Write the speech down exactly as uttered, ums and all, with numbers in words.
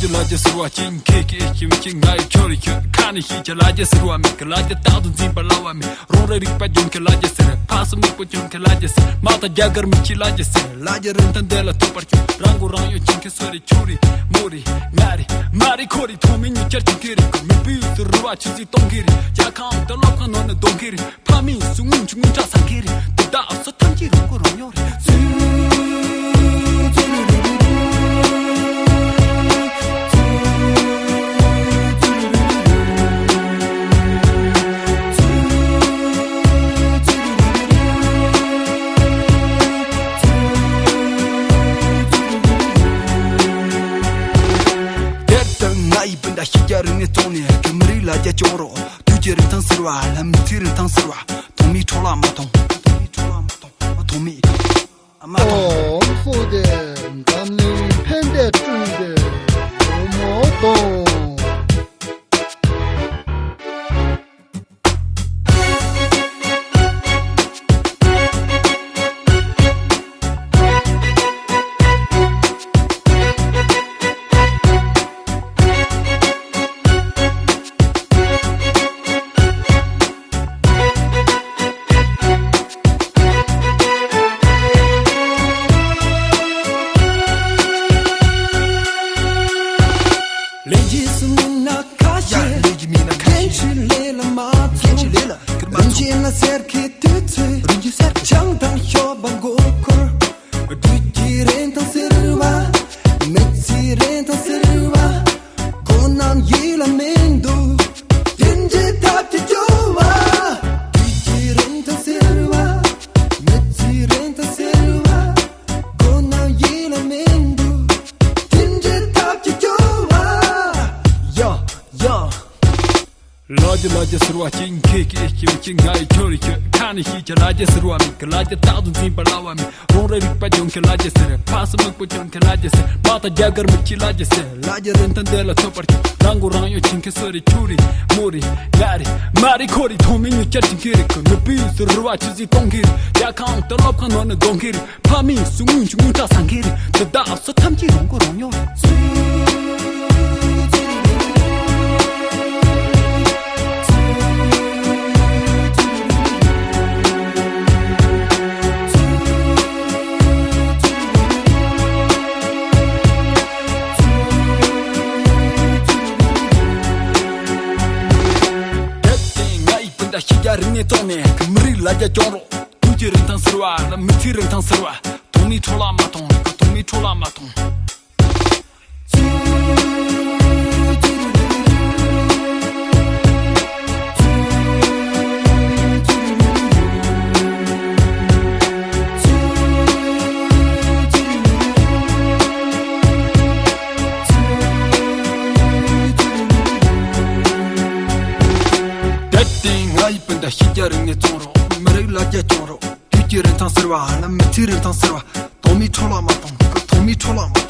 ལ་རྒྱ་ཟེར་བ་ཅིག་ཁྱེད་ཀྱིས་ཤེས་མི་ཤེས། ང་ཡི་ཁྱོད་རེ་ཁྱོད་ཁ་ནས་ཤེས་ཀྱི། ལ་རྒྱ་ཟེར་བ་མེད་ཀི། ལ་རྒྱ་རྟག་ཏུ་འཛིན་པ་ལ་བ་མེད། རང་རེ་རིག་པ་སྦྱོང་གི་ལ་རྒྱ་ཟེར། ཕ་སུ་མིག་པོ་སྦྱོང་གི་ལ་རྒྱ་ཟེར། མ་ད་རྒྱ་གར་མི་ཁྱི་ལ་རྒྱ་ཟེར། ལ་རྒྱ་རིན་ཐང་དེ་ལ་ཐོབ་པར་ཁྱོད་རང་མགོ་རང་གཡོག་བྱེད་མཁན་སུ་རེད། ཁྱོད་རེད་མོ་རེད་ང་རེད་མ་རེད་ཁོ་རེད། ཐོག་མའི་མྱུར་སྐྱར་བྱེད་མཁན་རེད་ཀི། མི་བུས་སུ་རུ་བ་ཆུ་ཟིག་གཏོང་མཁན་རེད། རྒྱལ་ཁང་དུ་སློབ་ཁང་ནང་ནས་གཏོང་མཁན་རེད། ཕ་མེས་སུ་དངུལ་ཆུ་དངུལ་ཁྲག་ཟ་མཁན་རེད། དེ་དག་སུ་ཐམས་ཅད་རང་མགོ་རང་གཡོག་རེད། དེར་ལྟར་ང་ཡི་སྤུན་ཟླ་ཤེས་རྒྱ་རིག་གནས་བཙོང་ནས་ཀི། མི་རིགས་ལ་རྒྱ་སྐྱོང་རོགས། དུས་ཀྱི་རིན་ཐང་ཟེར་བ་ལ་མི་ཚེའི་རིན་ཐང་ཟེར་བ། ཐོག་མའི་འཕྲོ་བརླག་མ་གཏོང་། ཐོག་མའི་འཕྲོ་བརླག་མ་གཏོང་། ཐོག་མའི་འཕྲོ་བརླག་མ་གཏོང་། ཨོ་སོ་དེ་འཛམ་གླིང་ཕན་བདེ་བསྐྲུན་པའི་སྒོ་མོ་གཏོང་། ལས་ཀྱི་སུ་མིན་ན་ཁ་ཤས། ལས་ཀྱི་མིན་ན་ཁ་ཤས། འགན་ཆུ་ལས་ལ་མ་ཚུགས། འགན་ཆུ་ལས་ལ་ཁུར་མ་ཚུགས། རིན་ཆེན་ལ་སེར་ཁའི་དུས་ཚོད། རིན་ཆེན་སེར་ཁའི་ཆང་དང་ཤོ་བ་མགོ་འཁོར། དུས་ཀྱི་རིན་ཐང་ཟེར་བ། མི་ཚེའི་རིན་ཐང་ཟེར་བ། ཁོ་རྣམས་ཡིད་ལ་མི་འདུག་དེ་འདྲའི་ཐབས་ཀྱི་སྐྱོ་བ། དུས་ཀྱི་རིན་ཐང་ཟེར་བ། མི་ཚེའི་རིན་ཐང་ཟེར་བ། ཁོ་རྣམས་ཡིད་ལ་མི་འདུག་དེ་འདྲའི་ཐབས་ཀྱི་སྐྱོ་བ། ཡ་ཡ། ལ་རྒྱ་ལ་རྒྱ་ཟེར་བ་ཅིག་ཁྱེད་ཀྱིས་ཤེས་མི་ཤེས། ང་ཡི་ཁྱོད་རེ་ཁྱོད་ཁ་ནས་ཤེས་ཀྱི། ལ་རྒྱ་ཟེར་བ་མེད་ཀི། ལ་རྒྱ་རྟག་ཏུ་འཛིན་པ་ལ་བ་མེད། རང་རེ་རིག་པ་སྦྱོང་གི་ལ་རྒྱ་ཟེར། ཕ་སུ་མིག་པོ་སྦྱོང་གི་ལ་རྒྱ་ཟེར། མ་ད་རྒྱ་གར་མི་ཁྱི་ལ་རྒྱ་ཟེར། ལ་རྒྱ་རིན་ཐང་དེ་ལ་ཐོབ་པར་ཁྱོད་རང་མགོ་རང་གཡོག་བྱེད་མཁན་སུ་རེད། ཁྱོད་རེད་མོ་རེད་ང་རེད་མ་རེད་ཁོ་རེད། ཐོག་མའི་མྱུར་སྐྱར་བྱེད་མཁན་རེད་ཀི། མི་བུས་སུ་རུ་བ་ཆུ་ཟིག་གཏོང་མཁན་རེད། རྒྱལ་ཁང་དུ་སློབ་ཁང་ནང་ནས་གཏོང་མཁན་རེད། ཕ་མེས་སུ་དངུལ་ཆུ་དངུལ་ཁྲག་ཟ་མཁན་རེད། དེ་དག་སུ་ཐམས་ཅད་རང་མགོ་རང་གཡོག་རེད། དེ་བཞིན་ང་ཡི་སྤུན་ཟླ་ཤེས་རྒྱ་རིག་གནས་བཙོང་ནས་ཀི། མི་རིགས་ལ་རྒྱ་སྐྱོང་རོགས། དུས་ཀྱི་རིན་ཐང་ཟེར་བ་ལ་མི་ཚེའི་རིན་ཐང་ཟེར་བ། ཐོག་མའི་འཕྲོ་བརླག་མ་གཏོང་། ཐོག་མའི་འཕྲོ་བརླག་མ་གཏོང་། དེ་བཞིན་ང་ཡི་སྤུན་ཟླ་ཤེས་རྒྱ་རིག་གནས་བཙོང་རོགས། མི་རིགས་ལ་རྒྱ་སྐྱོང་རོགས། དུས་ཀྱི་རིན་ཐང་ཟེར་བ་ལ་མི་ཚེའི་རིན་ཐང་ཟེར་བ། ཐོག་མའི་འཕྲོ་བརླག་མ་གཏོང་། ཐོག་མའི་འཕྲོ་བརླག་མ་